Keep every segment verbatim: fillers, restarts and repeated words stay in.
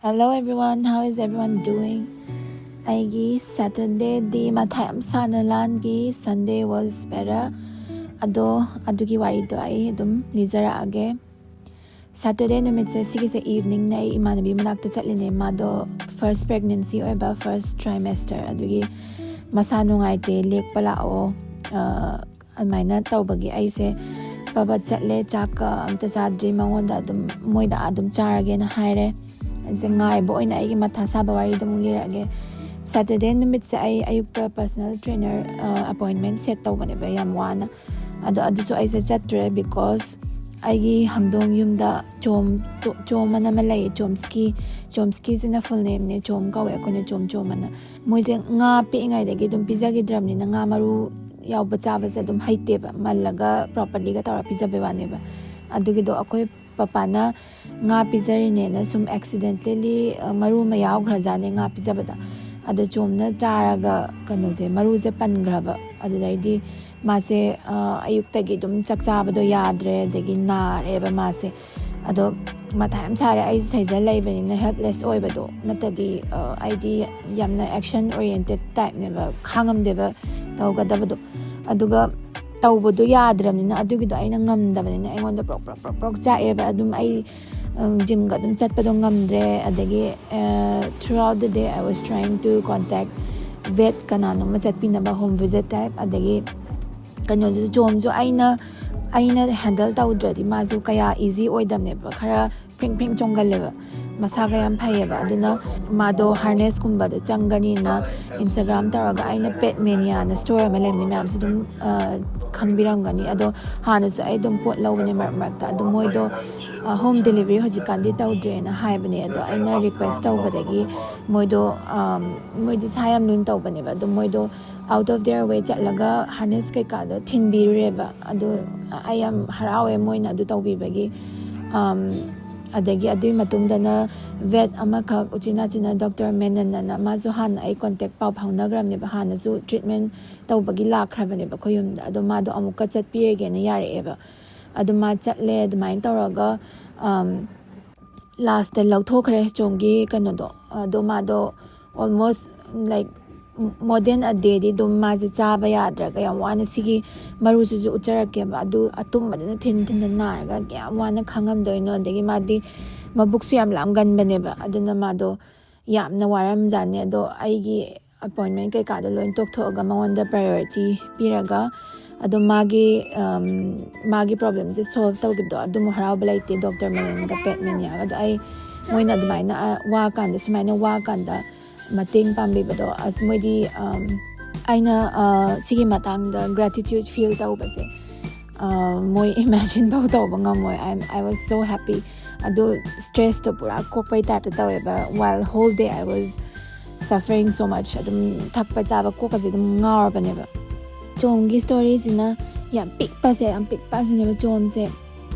Hello everyone, how is everyone doing? ꯑꯩꯒꯤ Saturdayꯗꯤ ꯃꯊꯥ ꯌꯥꯝ ꯁꯥꯅ ꯂꯥꯟꯈꯤ. Sunday was better. ꯑꯗꯣ ꯑꯗꯨꯒꯤ ꯋꯥꯔꯤꯗꯣ ꯑꯩ ꯑꯗꯨꯝ ꯂꯤꯖꯔꯛꯑꯒꯦ. Saturday ꯅꯨꯃꯤꯠꯁꯦ, ꯁꯤꯒꯤꯁꯦ eveningꯅꯦ. ꯑꯩ ꯏꯃꯥꯟꯅꯕꯤ ꯃꯅꯥꯛꯇ ꯆꯠꯂꯤꯅꯦ. ꯃꯥꯗꯣ first pregnancy ꯑꯣꯏꯕ, first trimester, ꯑꯗꯨꯒꯤ ꯃꯁꯥ ꯅꯨꯡꯉꯥꯏꯇꯦ, ꯂꯦꯛꯄ ꯂꯥꯛꯑꯣ, ꯑ, ꯑꯗꯨꯃꯥꯏꯅ ꯇꯧꯕꯒꯤ ꯑꯩꯁꯦ ꯄꯕꯠ ꯆꯠꯂꯦ. ꯆꯥꯛꯀ ꯑꯝꯇ ꯆꯥꯗ꯭ꯔꯤ, ꯃꯉꯣꯟꯗ ꯑꯗꯨꯝ, ꯃꯣꯏꯗ ꯑꯗꯨꯝ ꯆꯥꯔꯒꯦꯅ ꯍꯥꯏꯔꯦ. ꯑꯩꯁꯦ ꯉꯥꯏꯕ ꯑꯣꯏꯅ ꯑꯩꯒꯤ ꯃꯊꯥ ꯁꯥꯕ ꯋꯥꯔꯤꯗꯣ ꯑꯃꯨꯛ ꯂꯤꯔꯛꯑꯒꯦ. Saturday ꯅꯨꯃꯤꯠꯁꯦ ꯑꯩ ꯑꯌꯨꯛꯇ personal trainer, ꯑ, appointment set ꯇꯧꯕꯅꯦꯕ, ꯌꯥꯝ ꯋꯥꯅ. ꯑꯗꯣ ꯑꯗꯨꯁꯨ ꯑꯩꯁꯦ ꯆꯠꯇ꯭ꯔꯦ, because ꯑꯩꯒꯤ ꯍꯪꯗꯣꯡ ꯌꯨꯝꯗ ꯆꯣꯝ, ꯆꯣ-, ꯆꯣꯝ ꯑꯅ ꯑꯃ ꯂꯩꯌꯦ, ꯆꯣꯝꯁꯀꯤ. ꯆꯣꯝꯁꯀꯤꯁꯤꯅ full nameꯅꯦ, ꯆꯣꯝ ꯀꯧꯋꯦ ꯑꯩꯈꯣꯏꯅ, ꯆꯣꯝ ꯆꯣꯝ ꯑꯅ. ꯃꯣꯏꯁꯦ ꯉꯥ ꯄꯤꯛꯏꯉꯩꯗꯒꯤ ꯑꯗꯨꯝ ꯄꯤꯖꯈꯤꯗ꯭ꯔꯕꯅꯤꯅ, ꯉꯥ ꯃꯔꯨ ꯌꯥꯎꯕ ꯆꯥꯕꯁꯦ ꯑꯗꯨꯝ ꯍꯩꯇꯦꯕ, ꯃꯜꯂꯒ properlyꯒ ꯇꯧꯔ ꯄꯤꯖꯕꯩ ꯋꯥꯅꯦꯕ꯫ ꯑꯗꯨꯒꯤꯗꯣ ꯑꯩꯈꯣꯏ ꯄꯄꯥꯅ ꯉꯥ ꯄꯤꯖꯔꯤꯅꯦꯅ ꯁꯨꯝ accidentally, ꯑ, ꯃꯔꯨ ꯑꯃ ꯌꯥꯎꯈ꯭ꯔꯖꯥꯠꯅꯦ ꯉꯥ ꯄꯤꯖꯕꯗ꯫ ꯑꯗꯣ ꯆꯣꯝꯅ ꯆꯥꯔꯒ ꯀꯩꯅꯣꯁꯦ, ꯃꯔꯨꯁꯦ ꯄꯟꯈ꯭ꯔꯕ꯫ ꯑꯗꯨꯗꯩꯗꯤ ꯃꯥꯁꯦ, ꯑ, ꯑꯌꯨꯛꯇꯒꯤ ꯑꯗꯨꯝ ꯆꯥꯛ ꯆꯥꯕꯗꯣ ꯌꯥꯗ꯭ꯔꯦ, ꯑꯗꯒꯤ ꯅꯥꯔꯦꯕ ꯃꯥꯁꯦ꯫ ꯑꯗꯣ ꯃꯊꯥ ꯌꯥꯝ ꯁꯥꯔꯦ, ꯑꯩꯁꯨ ꯁꯩꯖꯜ ꯂꯩꯕꯅꯤꯅ helpless ꯑꯣꯏꯕꯗꯣ꯫ ꯅꯠꯇ꯭ꯔꯗꯤ, ꯑ, ꯑꯩꯗꯤ ꯌꯥꯝꯅ action oriented typeꯅꯦꯕ, ꯈꯥꯡꯉꯝꯗꯦꯕ ꯇꯧꯒꯗꯕꯗꯣ꯫ ꯑꯗꯨꯒ ꯇꯧꯕꯗꯣ ꯌꯥꯗ꯭ꯔꯕꯅꯤꯅ, ꯑꯗꯨꯒꯤꯗꯣ ꯑꯩꯅ ꯉꯝꯗꯕꯅꯤꯅ ꯑꯩꯉꯣꯟꯗ ꯄ꯭ꯔꯣꯛ ꯄ꯭ꯔꯣꯛ ꯄ꯭ꯔꯣꯛ ꯄ꯭ꯔꯣꯛ ꯆꯥꯛꯑꯦꯕ꯫ ꯑꯗꯨꯝ ꯑꯩ, ꯎꯝ, gymꯒ ꯑꯗꯨꯝ ꯆꯠꯄꯗꯣ ꯉꯝꯗ꯭ꯔꯦ꯫ ꯑꯗꯒꯤ, ꯑ, throughout the day I was trying to contact vet, ꯀꯅꯥꯅꯣꯝꯃ ꯆꯠꯄꯤꯅꯕ, home visit type꯫ ꯑꯗꯒꯤ ꯀꯩꯅꯣꯁꯨ, ꯆꯣꯝꯁꯨ ꯑꯩꯅ, ꯑꯩꯅ handle ꯇꯧꯗ꯭ꯔꯗꯤ ꯃꯥꯁꯨ ꯀꯌꯥ easy ꯑꯣꯏꯗꯕꯅꯦꯕ, ꯈꯔ ꯐ꯭ꯔꯤꯡ ꯐ꯭ꯔꯤꯡ ꯆꯣꯡꯒꯜꯂꯦꯕ, ꯃꯁꯥꯒ ꯌꯥꯝ ꯐꯩꯌꯦꯕ꯫ ꯑꯗꯨꯅ ꯃꯥꯗꯣ harnessꯀꯨꯝꯕꯗꯣ ꯆꯪꯒꯅꯤꯅ Instagram ꯇꯧꯔꯒ ꯑꯩꯅ Pet Maniaꯅ store ꯑꯃ ꯂꯩꯕꯅꯤ, ꯃꯌꯥꯝꯁꯨ ꯑꯗꯨꯝ, ꯑ, ꯈꯪꯕꯤꯔꯝꯒꯅꯤ꯫ ꯑꯗꯣ ꯍꯥꯟꯅꯁꯨ ꯑꯩ ꯑꯗꯨꯝ ꯄꯣꯠ ꯂꯧꯕꯅꯦ ꯃꯔꯛ ꯃꯔꯛꯇ꯫ ꯑꯗꯣ ꯃꯣꯏꯗꯣ, ꯑ, home delivery ꯍꯧꯖꯤꯛꯀꯥꯟꯗꯤ ꯇꯧꯗ꯭ꯔꯦꯅ ꯍꯥꯏꯕꯅꯦ꯫ ꯑꯗꯣ ꯑꯩꯅ request ꯇꯧꯕꯗꯒꯤ ꯃꯣꯏꯗꯣ, ꯑꯝ, ꯃꯣꯏꯗꯤ ꯁꯥ ꯌꯥꯝ ꯂꯨꯅ ꯇꯧꯕꯅꯦꯕ꯫ ꯑꯗꯣ ꯃꯣꯏꯗꯣ out of their way ꯆꯠꯂꯒ harness ꯀꯩꯀꯥꯗꯣ ꯊꯤꯟꯕꯤꯔꯨꯔꯦꯕ꯫ ꯑꯗꯣ ꯑꯩ ꯌꯥꯝ ꯍꯔꯥꯎꯋꯦ ꯃꯣꯏꯅ ꯑꯗꯨ ꯇꯧꯕꯤꯕꯒꯤ꯫ ꯑꯝ, ꯑꯗꯒꯤ ꯑꯗꯨꯒꯤ ꯃꯇꯨꯡꯗꯅ vet ꯑꯃꯈꯛ, ꯎꯆꯤꯟ ꯅꯥꯆꯤꯟꯅ Doctor Menon ꯑꯅ, ꯃꯥꯁꯨ ꯍꯥꯟꯅ ꯑꯩ contact, ꯄꯥꯎ ꯐꯥꯎꯅꯈ꯭ꯔꯕꯅꯦꯕ, ꯍꯥꯟꯅꯁꯨ treatment ꯇꯧꯕꯒꯤ ꯂꯥꯛꯈ꯭ꯔꯕꯅꯦꯕ ꯑꯩꯈꯣꯏ ꯌꯨꯝꯗ꯫ ꯑꯗꯣ ꯃꯥꯗꯣ ꯑꯃꯨꯛꯀ ꯆꯠꯄꯤꯔꯒꯦꯅ ꯌꯥꯔꯛꯑꯦꯕ꯫ ꯑꯗꯨ ꯃꯥ ꯆꯠꯂꯦ꯫ ꯑꯗꯨꯃꯥꯏꯅ ꯇꯧꯔꯒ, ꯑꯝ, ꯂꯥꯁꯇ ꯂꯧꯊꯣꯛꯈ꯭ꯔꯦ ꯆꯣꯝꯒꯤ ꯀꯩꯅꯣꯗꯣ꯫ ꯑꯗꯣ ꯃꯥꯗꯣ almost, like, more than a dayꯗꯤ ꯑꯗꯨꯝ ꯃꯥꯁꯦ ꯆꯥꯕ ꯌꯥꯗ꯭ꯔꯒ ꯌꯥꯝ ꯋꯥꯅ, ꯁꯤꯒꯤ ꯃꯔꯨꯁꯤꯁꯨ ꯎꯠꯆꯔꯛꯀꯦꯕ, ꯑꯗꯨ ꯑꯇꯨꯝꯕꯗꯨꯅ ꯊꯤꯟ ꯊꯤꯟꯗ ꯅꯥꯔꯒ ꯀꯌꯥꯝ ꯋꯥꯅ ꯈꯥꯡꯉꯝꯗꯣꯏꯅꯣ꯫ ꯑꯗꯒꯤ ꯃꯥꯗꯤ ꯃꯕꯨꯛꯁꯨ ꯌꯥꯝ ꯂꯥꯝꯒꯟꯕꯅꯦꯕ, ꯑꯗꯨꯅ ꯃꯥꯗꯣ ꯌꯥꯝꯅ ꯋꯥꯔꯝꯖꯥꯠꯅꯤ꯫ ꯑꯗꯣ ꯑꯩꯒꯤ appointment ꯀꯩꯀꯥꯗꯣ ꯂꯣꯏ ꯇꯣꯛꯊꯣꯛꯑꯒ ꯃꯉꯣꯟꯗ priority ꯄꯤꯔꯒ ꯑꯗꯨꯝ ꯃꯥꯒꯤ, ꯎꯝ, ꯃꯥꯒꯤ problemꯁꯦ solve ꯇꯧꯈꯤꯕꯗꯣ ꯑꯗꯨꯃꯨꯛ ꯍꯔꯥꯎꯕ ꯂꯩꯇꯦ꯫ ꯗꯣꯛꯇꯔ ꯃꯦꯅꯟꯒ ꯄꯦꯠ ꯃꯦꯅꯤꯌꯥꯒꯗꯣ ꯑꯩ, ꯃꯣꯏꯅ ꯑꯗꯨꯃꯥꯏꯅ, ꯑ, ꯋꯥ ꯀꯥꯟꯗ, ꯁꯨꯃꯥꯏꯅ ꯋꯥ ꯀꯥꯟꯗ ꯃꯇꯦꯡ ꯄꯥꯡꯕꯤꯕꯗꯣ, ꯑꯁ, ꯃꯣꯏꯗꯤ, ꯎꯝ, ꯑꯩꯅ, ꯑ, ꯁꯤꯒꯤ ꯃꯇꯥꯡꯗ gratitude feel ꯇꯧꯕꯁꯦ, ꯑ, ꯃꯣꯏ imagine ꯐꯥꯎ ꯇꯧꯕ ꯉꯝꯃꯣꯏ꯫ I, I was so happy. ꯑꯗꯨ stressꯇꯣ ꯄꯨꯔꯥ ꯀꯣꯛꯄꯩ typeꯇ ꯇꯧꯋꯦꯕ, while whole day I was suffering so much. ꯑꯗꯨꯝ ꯊꯛꯄ ꯆꯥꯕ ꯀꯣꯛꯀꯁꯦ ꯑꯗꯨꯝ ꯉꯥꯎꯔꯕꯅꯦꯕ꯫ ꯆꯣꯝꯒꯤ storyꯁꯤꯅ ꯌꯥꯝ ꯄꯤꯛꯄꯁꯦ, ꯌꯥꯝ ꯄꯤꯛꯄꯁꯤꯅꯦꯕ ꯆꯣꯝꯁꯦ꯫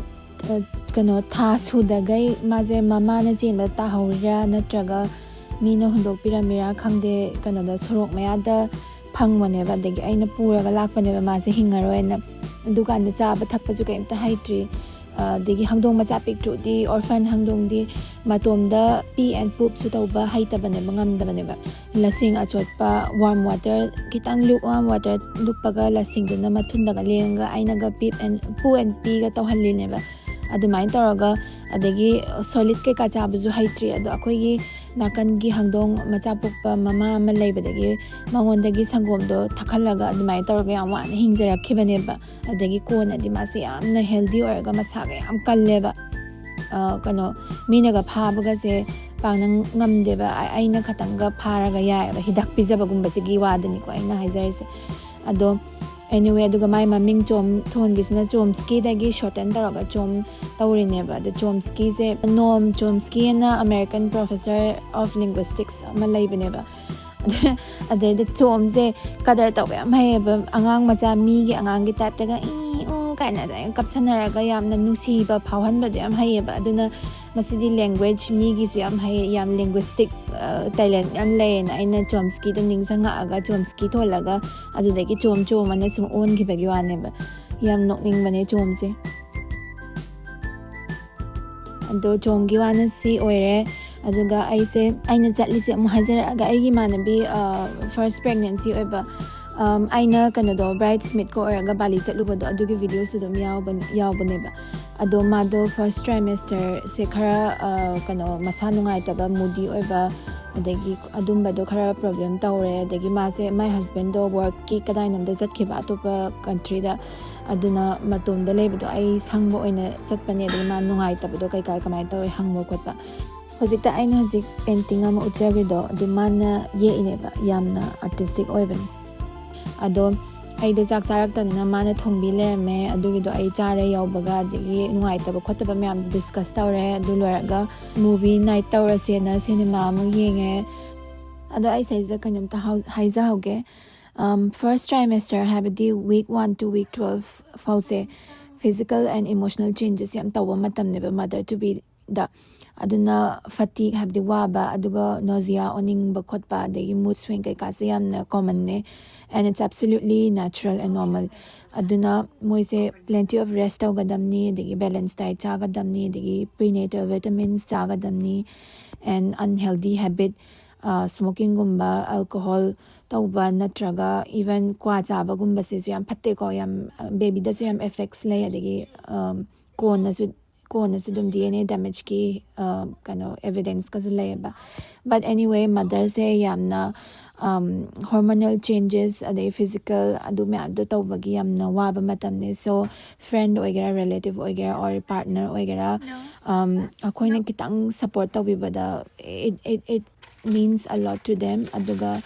ꯑ, ꯀꯩꯅꯣ, ꯊꯥ ꯁꯨꯗꯈꯩ ꯃꯥꯁꯦ ꯃꯃꯥꯅ ꯆꯦꯟꯕꯗ ꯇꯥꯍꯧꯔꯤꯔꯥ ꯅꯠꯇ꯭ꯔꯒ ꯃꯤꯅ ꯍꯨꯟꯗꯣꯛꯄꯤꯔꯝꯃꯤꯔꯥ ꯈꯪꯗꯦ, ꯀꯩꯅꯣꯗ, ꯁꯣꯔꯣꯛ ꯃꯌꯥꯗ ꯐꯪꯕꯅꯦꯕ꯫ ꯑꯗꯒꯤ ꯑꯩꯅ ꯄꯨꯔꯒ ꯂꯥꯛꯄꯅꯦꯕ ꯃꯥꯁꯦ ꯍꯤꯡꯉꯔꯣꯏꯅ꯫ ꯑꯗꯨꯀꯥꯟꯗ ꯆꯥꯕ ꯊꯛꯄꯁꯨ ꯀꯩꯝꯇ ꯍꯩꯇ꯭ꯔꯤ꯫ ꯑꯗꯒꯤ ꯍꯪꯗꯣꯡ ꯃꯆꯥ ꯄꯤꯛꯇ꯭ꯔꯨꯗꯤ, orphan ꯍꯪꯗꯣꯡꯗꯤ, ꯃꯇꯣꯝꯗ pee and poopꯁꯨ ꯇꯧꯕ ꯍꯩꯇꯕꯅꯦꯕ, ꯉꯝꯗꯕꯅꯦꯕ꯫ ꯂꯁꯤꯡ ꯑꯆꯣꯠꯄ, warm water, ꯈꯤꯇꯪ lukewarm water ꯂꯨꯞꯄꯒ ꯂꯁꯤꯡꯗꯨꯅ ꯃꯊꯨꯟꯗꯒ ꯂꯦꯡꯉꯒ ꯑꯩꯅꯒ pee and, poo and peeꯒ ꯇꯧꯍꯜꯂꯤꯅꯦꯕ꯫ ꯑꯗꯨꯃꯥꯏꯅ ꯇꯧꯔꯒ, ꯑꯗꯒꯤ solid ꯀꯩꯀꯥ ꯆꯥꯕꯁꯨ ꯍꯩꯇ꯭ꯔꯤ꯫ ꯑꯗꯣ ꯑꯩꯈꯣꯏꯒꯤ ꯅꯥꯀꯟꯒꯤ ꯍꯪꯗꯣꯡ ꯃꯆꯥ ꯄꯣꯛꯄ ꯃꯃꯥ ꯑꯃ ꯂꯩꯕꯗꯒꯤ ꯃꯉꯣꯟꯗꯒꯤ ꯁꯪꯒꯣꯝꯗꯣ ꯊꯛꯍꯜꯂꯒ ꯑꯗꯨꯃꯥꯏꯅ ꯇꯧꯔꯒ ꯌꯥꯝ ꯋꯥꯅ ꯍꯤꯡꯖꯔꯛꯈꯤꯕꯅꯦꯕ꯫ ꯑꯗꯒꯤ ꯀꯣꯟꯅꯗꯤ ꯃꯥꯁꯦ ꯌꯥꯝꯅ healthy ꯑꯣꯏꯔꯒ ꯃꯁꯥꯒ ꯌꯥꯝ ꯀꯜꯂꯦꯕ꯫ ꯑ, ꯀꯩꯅꯣ, ꯃꯤꯅꯒ ꯐꯥꯕꯒꯁꯦ ꯄꯥꯛꯅ ꯉꯝꯗꯦꯕ꯫ ꯑ-, ꯑꯩꯅ ꯈꯇꯪꯒ ꯐꯥꯔꯒ ꯌꯥꯏꯑꯕ, ꯍꯤꯗꯥꯛ ꯄꯤꯖꯕꯒꯨꯝꯕꯁꯤꯒꯤ ꯋꯥꯗꯅꯤꯀꯣ ꯑꯩꯅ ꯍꯥꯏꯖꯔꯤꯁꯦ꯫ ꯑꯗꯣ anyway, ꯑꯗꯨꯒ ꯃꯥꯏ ꯃꯃꯤꯡ ꯆꯣꯝ ꯊꯣꯟꯒꯤꯁꯤꯅ ꯆꯣꯝꯁꯀꯤꯗꯒꯤ shorten ꯇꯧꯔꯒ ꯆꯣꯝ ꯇꯧꯔꯤꯅꯦꯕ꯫ ꯑꯗꯣ ꯆꯣꯝꯁꯀꯤꯁꯦ, ꯅꯣꯝ ꯆꯣꯝꯁꯀꯤ ꯑꯅ American professor of linguistics ꯑꯃ ꯂꯩꯕꯅꯦꯕ꯫ ꯑꯗ-, ꯑꯗꯩꯗ ꯆꯣꯝꯁꯦ ꯀꯗꯔ ꯇꯧꯕ ꯌꯥꯝ ꯍꯩꯌꯦꯕ꯫ ꯑꯉꯥꯡ ꯃꯆꯥ, ꯃꯤꯒꯤ ꯑꯉꯥꯡꯒꯤ typeꯇꯒ "ꯏ ꯎ" ꯀꯥꯏꯅ ꯑꯗꯨꯃꯥꯏꯅ ꯀꯞꯁꯟꯅꯔꯒ ꯌꯥꯝꯅ ꯅꯨꯡꯁꯤꯕ ꯐꯥꯎꯍꯟꯕꯗꯣ ꯌꯥꯝ ꯍꯩꯌꯦꯕ꯫ ꯑꯗꯨꯅ ꯃꯁꯤꯗꯤ language, ꯃꯤꯒꯤꯁꯨ ꯌꯥꯝ ꯍꯩ, ꯌꯥꯝ linguistic, ꯑ, talent ꯌꯥꯝ ꯂꯩꯌꯦꯅ ꯑꯩꯅ ꯆꯣꯝꯁꯀꯤꯗꯣ ꯅꯤꯡꯁꯤꯡꯉꯛꯑꯒ ꯆꯣꯝꯁꯀꯤ ꯊꯣꯜꯂꯒ ꯑꯗꯨꯗꯒꯤ ꯆꯣꯝ ꯆꯣꯝ ꯑꯅ ꯁꯨꯝ ꯑꯣꯟꯈꯤꯕꯒꯤ ꯋꯥꯅꯦꯕ꯫ ꯌꯥꯝ ꯅꯣꯛꯅꯤꯡꯕꯅꯦ ꯆꯣꯝꯁꯦ꯫ ꯑꯗꯣ ꯆꯣꯡꯒꯤ ꯋꯥꯅ ꯁꯤ ꯑꯣꯏꯔꯦ꯫ ꯑꯗꯨꯒ ꯑꯩꯁꯦ, ꯑꯩꯅ ꯆꯠꯂꯤꯁꯦ ꯑꯃꯨꯛ ꯍꯥꯏꯖꯔꯛꯑꯒ, ꯑꯩꯒꯤ ꯏꯃꯥꯟꯅꯕꯤ ꯐꯥꯔꯁ ꯄ꯭ꯔꯦꯒꯅꯦꯟꯁꯤ ꯑꯣꯏꯕ, ꯑꯝ, ꯑꯩꯅ ꯀꯩꯅꯣꯗꯣ ꯕ꯭ꯔꯥꯏꯠꯁꯃꯦꯠꯀ ꯑꯣꯏꯔꯒ ꯕꯥꯂꯤ ꯆꯠꯂꯨꯕꯗꯣ, ꯑꯗꯨꯒꯤ ꯚꯤꯗꯤꯑꯣꯁꯨ ꯑꯗꯨꯝ ꯌꯥꯎꯕꯅꯤ ꯌꯥꯎꯕꯅꯦꯕ꯫ ꯑꯗꯣ ꯃꯥꯗꯣ ꯐꯥꯔꯁ ꯇ꯭ꯔꯥꯏꯃꯦꯁꯇꯔꯁꯦ ꯈꯔ, ꯑ, ꯀꯩꯅꯣ, ꯃꯁꯥ ꯅꯨꯡꯉꯥꯏꯇꯕ, ꯃꯨꯗꯤ ꯑꯣꯏꯕ, ꯑꯗꯒꯤ ꯑꯗꯨꯝꯕꯗꯣ ꯈꯔ ꯄ꯭ꯔꯣꯕ꯭ꯂꯦꯝ ꯇꯧꯔꯦ꯫ ꯑꯗꯒꯤ ꯃꯥꯁꯦ, ꯃꯥꯏ ꯍꯁꯕꯦꯟꯗꯣ ꯋꯔꯛꯀꯤ ꯀꯗꯥꯏꯅꯣꯝꯗ ꯆꯠꯈꯤꯕ ꯑꯇꯣꯞꯄ ꯀꯟꯇ꯭ꯔꯤꯗ, ꯑꯗꯨꯅ ꯃꯇꯣꯝꯗ ꯂꯩꯕꯗꯣ ꯑꯩ ꯁꯪꯕ ꯑꯣꯏꯅ ꯆꯠꯄꯅꯦ꯫ ꯑꯗꯒꯤ ꯃꯥ ꯅꯨꯡꯉꯥꯏꯇꯕꯗꯣ ꯀꯩꯀꯥ ꯀꯃꯥꯏꯅ ꯇꯧꯋꯦ ꯍꯪꯕ ꯈꯣꯠꯄ꯫ ꯍꯧꯖꯤꯛꯇ ꯑꯩꯅ ꯍꯧꯖꯤꯛ ꯄꯦꯟꯇꯤꯡ ꯑꯃ ꯎꯠꯆꯈ꯭ꯔꯤꯗꯣ, ꯑꯗꯨ ꯃꯥꯅ ꯌꯦꯛꯏꯅꯦꯕ, ꯌꯥꯝꯅ ꯑꯥꯔꯇꯤꯁꯇꯤꯛ ꯑꯣꯏꯕꯅꯦ꯫ ꯑꯗꯣ ꯑꯩꯗꯣ ꯆꯥꯛ ꯆꯥꯔꯛꯇꯕꯅꯤꯅ ꯃꯥꯅ ꯊꯣꯡꯕꯤ ꯂꯩꯔꯝꯃꯦ꯫ ꯑꯗꯨꯒꯤꯗꯣ ꯑꯩ ꯆꯥꯔꯦ ꯌꯧꯕꯒ, ꯑꯗꯒꯤ ꯅꯨꯡꯉꯥꯏꯇꯕ ꯈꯣꯠꯇꯕ ꯃꯌꯥꯝ ꯗꯤꯁꯀꯁ ꯇꯧꯔꯦ꯫ ꯑꯗꯨ ꯂꯣꯏꯔꯒ movie night ꯇꯧꯔꯁꯦꯅ ꯁꯤꯅꯦꯃꯥ ꯑꯃ ꯌꯦꯡꯉꯦ꯫ ꯑꯗꯣ ꯑꯩ ꯁꯤꯗꯩꯁꯤꯗ ꯀꯩꯅꯣꯝꯇ ꯍꯥꯏꯖꯍꯧꯒꯦ꯫ ꯐꯥꯔꯁ ꯇ꯭ꯔꯥꯏꯃꯦꯁꯇꯔ, ꯍꯥꯏꯕꯗꯤ week one to week twelve ꯐꯥꯎꯁꯦ physical and emotional changes ꯌꯥꯝ ꯇꯧꯕ ꯃꯇꯝꯅꯦꯕ mother to be ꯗ꯫ ꯑꯗꯨꯅ fatigue, ꯍꯥꯏꯕꯗꯤ ꯋꯥꯕ, ꯑꯗꯨꯒ nausea, ꯑꯣꯅꯤꯡꯕ ꯈꯣꯠꯄ, ꯑꯗꯒꯤ mood swing ꯀꯩꯀꯥꯁꯦ ꯌꯥꯝꯅ commonꯅꯦ, and it's absolutely natural and normal. ꯑꯗꯨꯅ ꯃꯣꯏꯁꯦ plenty of rest ꯇꯧꯒꯗꯕꯅꯤ, ꯑꯗꯒꯤ balance diet ꯆꯥꯒꯗꯕꯅꯤ, ꯑꯗꯒꯤ prenatal vitamins ꯆꯥꯒꯗꯕꯅꯤ, and unhealthy habit, smokingꯒꯨꯝꯕ, alcohol ꯇꯧꯕ, ꯅꯠꯇ꯭ꯔꯒ even ꯀ꯭ꯋꯥ ꯆꯥꯕꯒꯨꯝꯕꯁꯤꯁꯨ ꯌꯥꯝ ꯐꯠꯇꯦꯀꯣ꯫ ꯌꯥꯝ, babyꯗꯁꯨ ꯌꯥꯝ effects ꯂꯩ, ꯑꯗꯒꯤ ꯀꯣꯟꯅꯁꯨ ꯀꯣꯟꯅꯁꯨ ꯑꯗꯨꯝ D N A damageꯀꯤ ꯀꯩꯅꯣ evidenceꯀꯁꯨ ꯂꯩꯌꯦꯕ꯫ But anyway, motherꯁꯦ ꯌꯥꯝꯅ hormonal changes, ꯑꯗꯩ physical, ꯑꯗꯨ ꯃꯌꯥꯝꯗꯣ ꯇꯧꯕꯒꯤ ꯌꯥꯝꯅ ꯋꯥꯕ ꯃꯇꯝꯅꯦ꯫ So friend ꯑꯣꯏꯒꯦꯔꯥ, relative ꯑꯣꯏꯒꯦꯔꯥ, or partner ꯑꯣꯏꯒꯦꯔꯥ, ꯑꯩꯈꯣꯏꯅ ꯈꯤꯇꯪ support ꯇꯧꯕꯤꯕꯗ, it it it means a lot to them. ꯑꯗꯨꯒ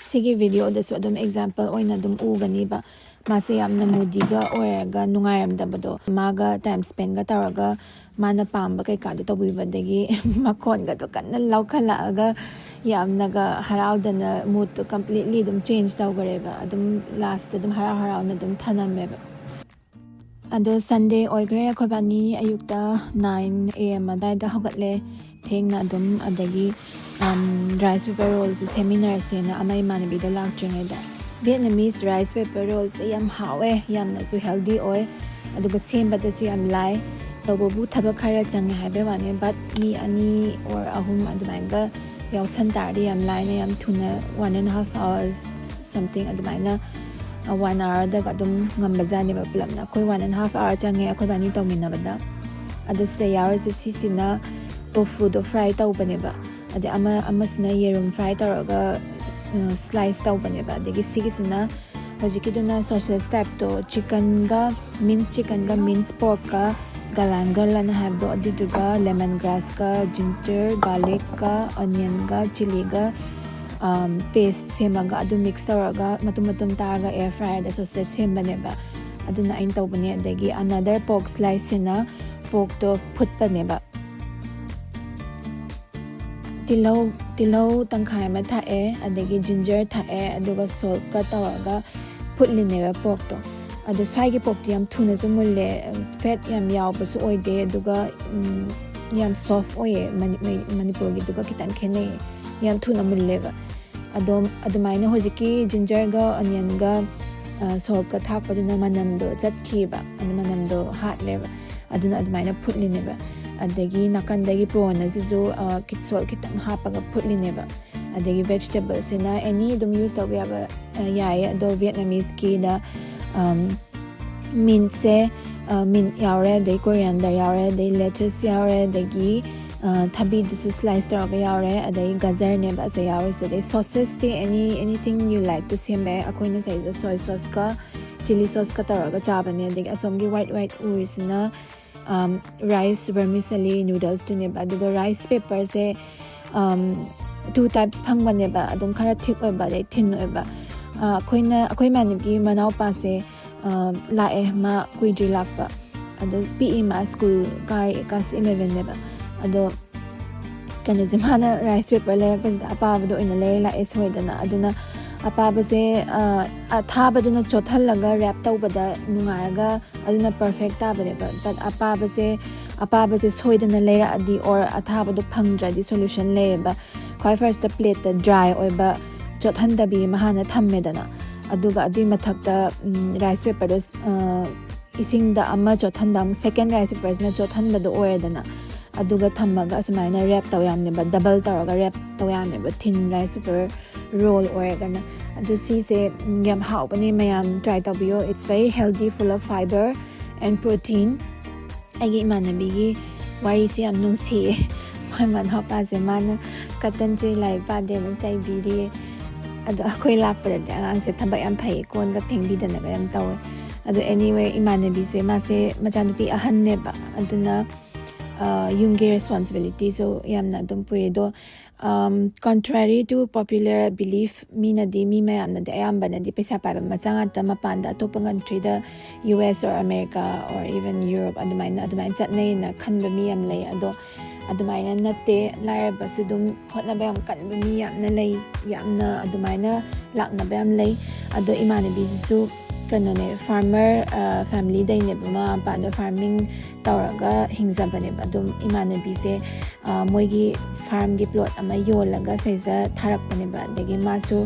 ꯁꯤꯒꯤ videoꯗꯁꯨ ꯑꯗꯨꯝ example ꯑꯣꯏꯅ ꯑꯗꯨꯝ ꯎꯒꯅꯤꯕ꯫ ꯃꯥꯁꯦ ꯌꯥꯝꯅ moodyꯒ ꯑꯣꯏꯔꯒ ꯅꯨꯡꯉꯥꯏꯔꯝꯗꯕꯗꯣ, ꯃꯥꯒ time spendꯒ ꯇꯧꯔꯒ ꯃꯥꯅ ꯄꯥꯝꯕ ꯀꯩꯀꯥꯗꯣ ꯇꯧꯕꯤꯕꯗꯒꯤ ꯃꯈꯣꯟꯒꯗꯣ ꯀꯟꯅ ꯂꯧꯈꯠꯂꯛꯑꯒ ꯌꯥꯝꯅꯒ ꯍꯔꯥꯎꯗꯅ moodꯇꯣ completely ꯑꯗꯨꯝ change ꯇꯧꯈ꯭ꯔꯦꯕ꯫ ꯑꯗꯨꯝ lastꯇ ꯑꯗꯨꯝ ꯍꯔꯥꯎ ꯍꯔꯥꯎꯅ ꯑꯗꯨꯝ ꯊꯅꯝꯃꯦꯕ꯫ ꯑꯗꯣ Sunday ꯑꯣꯏꯈ꯭ꯔꯦ, ꯑꯩꯈꯣꯏꯕꯥꯅꯤ ꯑꯌꯨꯛꯇ nine A M ꯑꯗꯥꯏꯗ ꯍꯧꯒꯠꯂꯦ, ꯊꯦꯡꯅ ꯑꯗꯨꯝ꯫ ꯑꯗꯒꯤ rice paper rollꯁꯦ ꯁꯦꯝꯃꯤꯟꯅꯔꯁꯦꯅ ꯑꯃ ꯏꯃꯥꯟꯅꯕꯤꯗꯣ ꯂꯥꯛꯇ꯭ꯔꯤꯉꯩꯗ꯫ Vietnamese rice paper rollꯁꯦ ꯌꯥꯝ ꯍꯥꯎꯋꯦ, ꯌꯥꯝꯅꯁꯨ healthy ꯑꯣꯏ, ꯑꯗꯨꯒ ꯁꯦꯝꯕꯗꯁꯨ ꯌꯥꯝ ꯂꯥꯏ꯫ ꯇꯧꯕꯕꯨ ꯊꯕꯛ ꯈꯔ ꯆꯪꯉꯦ ꯍꯥꯏꯕꯩ ꯋꯥꯅꯤ, but ꯃꯤ ꯑꯅꯤ or ꯑꯍꯨꯝ ꯑꯗꯨꯃꯥꯏꯅꯒ ꯌꯥꯎꯁꯟ ꯇꯥꯔꯗꯤ ꯌꯥꯝ ꯂꯥꯏꯅ, ꯌꯥꯝ ꯊꯨꯅ, one and half hours something ꯑꯗꯨꯃꯥꯏꯅ, one hourꯗꯒ ꯑꯗꯨꯝ ꯉꯝꯕꯖꯥꯠꯅꯦꯕ ꯄꯨꯂꯞꯅ꯫ ꯑꯩꯈꯣꯏ one and half hour ꯆꯪꯉꯦ ꯑꯩꯈꯣꯏ ꯕꯥꯅꯤ ꯇꯧꯃꯤꯟꯅꯕꯗ꯫ ꯑꯗꯣ ꯁꯤꯗ ꯌꯥꯎꯔꯤꯁꯦ ꯁꯤꯁꯤꯅ tofuꯗꯣ fry ꯇꯧꯕꯅꯦꯕ꯫ ꯑꯗꯩ ꯑꯃ ꯑꯃꯁꯤꯅ ꯌꯦꯔꯨꯝ fry ꯇꯧꯔꯒ slice ꯇꯧꯕꯅꯦꯕ꯫ ꯑꯗꯒꯤ ꯁꯤꯒꯤꯁꯤꯅ ꯍꯧꯖꯤꯛꯀꯤꯗꯨꯅ sausage typeꯇꯣ, chickenꯒ, minced chickenꯒ, minced porkꯀ, galangal ꯑꯅ ꯍꯥꯏꯕꯗꯣ, ꯑꯗꯨꯗꯨꯒ lemon grassꯀ, ginger, garlicꯀ, onionꯒ, chilliꯒ paste ꯁꯦꯝꯃꯒ, ꯑꯗꯨ mix ꯇꯧꯔꯒ ꯃꯇꯨꯝ ꯃꯇꯨꯝ ꯇꯥꯔꯒ air fryerꯗ sausage ꯁꯦꯝꯕꯅꯦꯕ꯫ ꯑꯗꯨꯅ ꯑꯩꯅ ꯇꯧꯕꯅꯦ꯫ ꯑꯗꯒꯤ another pork sliceꯁꯤꯅ porkꯇꯣ ꯐꯨꯠꯄꯅꯦꯕ꯫ ꯇꯤꯜꯍꯧ ꯇꯤꯜꯍꯧ ꯇꯪꯈꯥꯏ ꯑꯃ ꯊꯥꯛꯑꯦ, ꯑꯗꯒꯤ ginger ꯊꯥꯛꯑꯦ, ꯑꯗꯨꯒ saltꯀ ꯇꯧꯔꯒ ꯐꯨꯠꯂꯤꯅꯦꯕ porkꯇꯣ꯫ ꯑꯗꯣ ꯁ꯭ꯋꯥꯏꯒꯤ porkꯇꯤ ꯌꯥꯝ ꯊꯨꯅꯁꯨ ꯃꯨꯜꯂꯦ, fat ꯌꯥꯝ ꯌꯥꯎꯕꯁꯨ ꯑꯣꯏꯗꯦ, ꯑꯗꯨꯒ ꯌꯥꯝ soft ꯑꯣꯏꯌꯦ꯫ ꯃꯅꯤꯄꯨꯔꯒꯤꯗꯨꯒ ꯈꯤꯇꯪ ꯈꯦꯠꯅꯩꯌꯦ, ꯌꯥꯝ ꯊꯨꯅ ꯃꯨꯜꯂꯦꯕ꯫ ꯑꯗꯣ ꯑꯗꯨꯃꯥꯏꯅ ꯍꯧꯖꯤꯛꯀꯤ gingerꯒ onionꯒ saltꯀ ꯊꯥꯛꯄꯗꯨꯅ ꯃꯅꯝꯗꯣ ꯆꯠꯈꯤꯕ, ꯑꯗꯨ ꯃꯅꯝꯗꯣ ꯍꯥꯠꯂꯦꯕ꯫ ꯑꯗꯨꯅ ꯑꯗꯨꯃꯥꯏꯅ ꯐꯨꯠꯂꯤꯅꯦꯕ꯫ ꯑꯗꯒꯤ ꯅꯥꯀꯟꯗꯒꯤ prawnsꯁꯤꯁꯨ salt ꯈꯤꯇꯪ ꯍꯥꯞꯄꯒ ꯐꯨꯠꯂꯤꯅꯦꯕ꯫ ꯑꯗꯒꯤ vegetableꯁꯤꯅ any ꯑꯗꯨꯝ use ꯇꯧꯕ ꯌꯥꯕ ꯌꯥꯏꯌꯦ꯫ ꯑꯗꯣ Vietnameseꯀꯤꯗ mintꯁꯦ, mint ꯌꯥꯎꯔꯦ, ꯑꯗꯩ coriander ꯌꯥꯎꯔꯦ, ꯑꯗꯩ lettuce ꯌꯥꯎꯔꯦ, ꯑꯗꯒꯤ ꯊꯕꯤꯗꯨꯁꯨ slice ꯇꯧꯔꯒ ꯌꯥꯎꯔꯦ, ꯑꯗꯩ ꯒꯖꯔꯅꯦꯕ ꯑꯁꯦ ꯌꯥꯎꯔꯤꯁꯦ꯫ ꯑꯗꯩ sauceꯁꯇꯤ any anything you likeꯇꯣ ꯁꯦꯝꯕ ꯌꯥꯏ꯫ ꯑꯩꯈꯣꯏꯅ ꯁꯤꯗꯩꯁꯤꯗ soy sauceꯀ chilli sauceꯀ ꯇꯧꯔꯒ ꯆꯥꯕꯅꯦ꯫ ꯑꯗꯒꯤ ꯑꯁꯣꯝꯒꯤ white white ꯎꯔꯤꯁꯤꯅ rice vermicelli noodlesꯇꯨꯅꯦꯕ꯫ ꯑꯗꯨꯒ rice paperꯁꯦ two types ꯐꯪꯕꯅꯦꯕ꯫ ꯑꯗꯨꯝ ꯈꯔ thick ꯑꯣꯏꯕ ꯑꯗꯩ thin ꯑꯣꯏꯕ꯫ ꯑꯩꯈꯣꯏꯅ ꯑꯩꯈꯣꯏ ꯏꯃꯥꯟꯅꯕꯤꯒꯤ ꯃꯅꯥꯎꯄꯥꯁꯦ ꯂꯥꯛꯑꯦ, ꯃꯥ ꯀꯨꯏꯗ꯭ꯔꯤ ꯂꯥꯛꯄ꯫ ꯑꯗꯣ ꯄꯤꯛꯏ, ꯃꯥ school ꯀꯥꯔꯤ, class elevenꯅꯦꯕ꯫ ꯑꯗꯣ ꯀꯩꯅꯣꯁꯦ, ꯃꯥꯅ rice paper ꯂꯩꯔꯛꯄꯁꯤꯗ ꯑꯄꯥꯕꯗꯣ ꯑꯣꯏꯅ ꯂꯩꯔ ꯂꯥꯛꯑꯦ ꯁꯣꯏꯗꯅ꯫ ꯑꯗꯨꯅ ꯑꯄꯥꯕꯁꯦ ꯑꯊꯥꯕꯗꯨꯅ ꯆꯣꯠꯍꯜꯂꯒ wrap ꯇꯧꯕꯗ ꯅꯨꯡꯉꯥꯏꯔꯒ ꯑꯗꯨꯅ perfect ꯇꯥꯕꯅꯦꯕ꯫ But ꯑꯄꯥꯕꯁꯦ ꯑꯄꯥꯕꯁꯦ ꯁꯣꯏꯗꯅ ꯂꯩꯔꯛꯑꯗꯤ or ꯑꯊꯥꯕꯗꯣ ꯐꯪꯗ꯭ꯔꯗꯤ solution ꯂꯩꯌꯦꯕ꯫ ꯈ꯭ꯋꯥꯏ firstꯇ plateꯇ dry ꯑꯣꯏꯕ ꯆꯣꯠꯍꯟꯗꯕꯤ ꯑꯃ ꯍꯥꯟꯅ ꯊꯝꯃꯦꯗꯅ, ꯑꯗꯨꯒ ꯑꯗꯨꯏ ꯃꯊꯛꯇ rice paperꯗꯣ ꯏꯁꯤꯡꯗ ꯑꯃ ꯆꯣꯠꯍꯟꯕ, ꯑꯃꯨꯛ second rice paperꯁꯤꯅ ꯆꯣꯠꯍꯟꯕꯗꯣ ꯑꯣꯏꯔꯦꯗꯅ, ꯑꯗꯨꯒ ꯊꯝꯃꯒ ꯑꯁꯨꯃꯥꯏꯅ wrap ꯇꯧ ꯌꯥꯝꯅꯦꯕ, double ꯇꯧꯔꯒ wrap ꯇꯧ ꯌꯥꯝꯅꯦꯕ, thin rice paper roll ꯑꯣꯏꯔꯒꯅ꯫ ꯑꯗꯨ ꯁꯤꯁꯦ, ꯎꯝ, ꯌꯥꯝ ꯍꯥꯎꯕꯅꯦ, ꯃꯌꯥꯝ try ꯇꯧꯕꯤꯌꯣ. It's very healthy, full of fiber and protein. ꯑꯩꯒꯤ ꯏꯃꯥꯟꯅꯕꯤꯒꯤ ꯋꯥꯔꯤꯁꯨ ꯌꯥꯝ ꯅꯨꯡꯁꯤꯌꯦ꯫ ꯃꯣꯏ ꯃꯅꯥꯎꯄꯥꯁꯦ ꯃꯥꯅ ꯀꯇꯟ ꯆꯨꯏ, ꯂꯥꯏꯔꯤꯛ ꯄꯥꯗꯦꯅ ꯆꯩꯕꯤꯔꯤꯌꯦ꯫ ꯑꯗꯣ ꯑꯩꯈꯣꯏ ꯂꯥꯛꯄꯗꯗꯤ ꯑꯉꯥꯡꯁꯦ ꯊꯕꯛ ꯌꯥꯝ ꯐꯩꯌꯦ, ꯀꯣꯟꯒ ꯐꯦꯡꯕꯤꯗꯅꯒ ꯌꯥꯝ ꯇꯧꯋꯦ꯫ ꯑꯗꯣ anyway, ꯏꯃꯥꯟꯅꯕꯤꯁꯦ ꯃꯥꯁꯦ ꯃꯆꯥꯅꯨꯄꯤ ꯑꯍꯟꯅꯦꯕ, ꯑꯗꯨꯅ, ꯑ, ꯌꯨꯝꯒꯤ responsibilityꯁꯨ ꯌꯥꯝꯅ ꯑꯗꯨꯝ ꯄꯨꯏ꯫ ꯑꯗꯣ, um, contrary to popular belief, ꯃꯤꯅꯗꯤ, ꯃꯤ ꯃꯌꯥꯝꯅꯗꯤ, ꯑꯌꯥꯝꯕꯅꯗꯤ ꯄꯩꯁꯥ ꯄꯥꯏꯕ ꯃꯆꯥ ꯉꯥꯛꯇ ꯃꯄꯥꯟꯗ, ꯑꯇꯣꯞꯄ countryꯗ, U S or America or even Europe ꯑꯗꯨꯃꯥꯏꯅ, ꯑꯗꯨꯃꯥꯏꯅ ꯆꯠꯅꯩꯅ ꯈꯟꯕ ꯃꯤ ꯌꯥꯝ ꯂꯩ꯫ ꯑꯗꯣ ꯑꯗꯨꯃꯥꯏꯅ ꯅꯠꯇꯦ, ꯂꯥꯏꯔꯕꯁꯨ ꯑꯗꯨꯝ ꯍꯣꯠꯅꯕ ꯌꯥꯝ ꯀꯟꯕ ꯃꯤ ꯌꯥꯝꯅ ꯂꯩ, ꯌꯥꯝꯅ ꯑꯗꯨꯃꯥꯏꯅ ꯂꯥꯛꯅꯕ ꯌꯥꯝ ꯂꯩ꯫ ꯑꯗꯣ ꯏꯃꯥꯟꯅꯕꯤꯁꯤꯁꯨ ꯀꯩꯅꯣꯅꯦ, farmer, ꯑ, familyꯗꯩꯅꯦꯕ, ꯃꯃꯥ ꯃꯄꯥꯗꯣ farming ꯇꯧꯔꯒ ꯍꯤꯡꯖꯕꯅꯦꯕ꯫ ꯑꯗꯨꯝ ꯏꯃꯥꯟꯅꯕꯤꯁꯦ, ꯑ, ꯃꯣꯏꯒꯤ farmꯒꯤ plot ꯑꯃ ꯌꯣꯜꯂꯒ ꯁꯩꯁꯤꯗ ꯊꯥꯔꯛꯄꯅꯦꯕ꯫ ꯑꯗꯒꯤ ꯃꯥꯁꯨ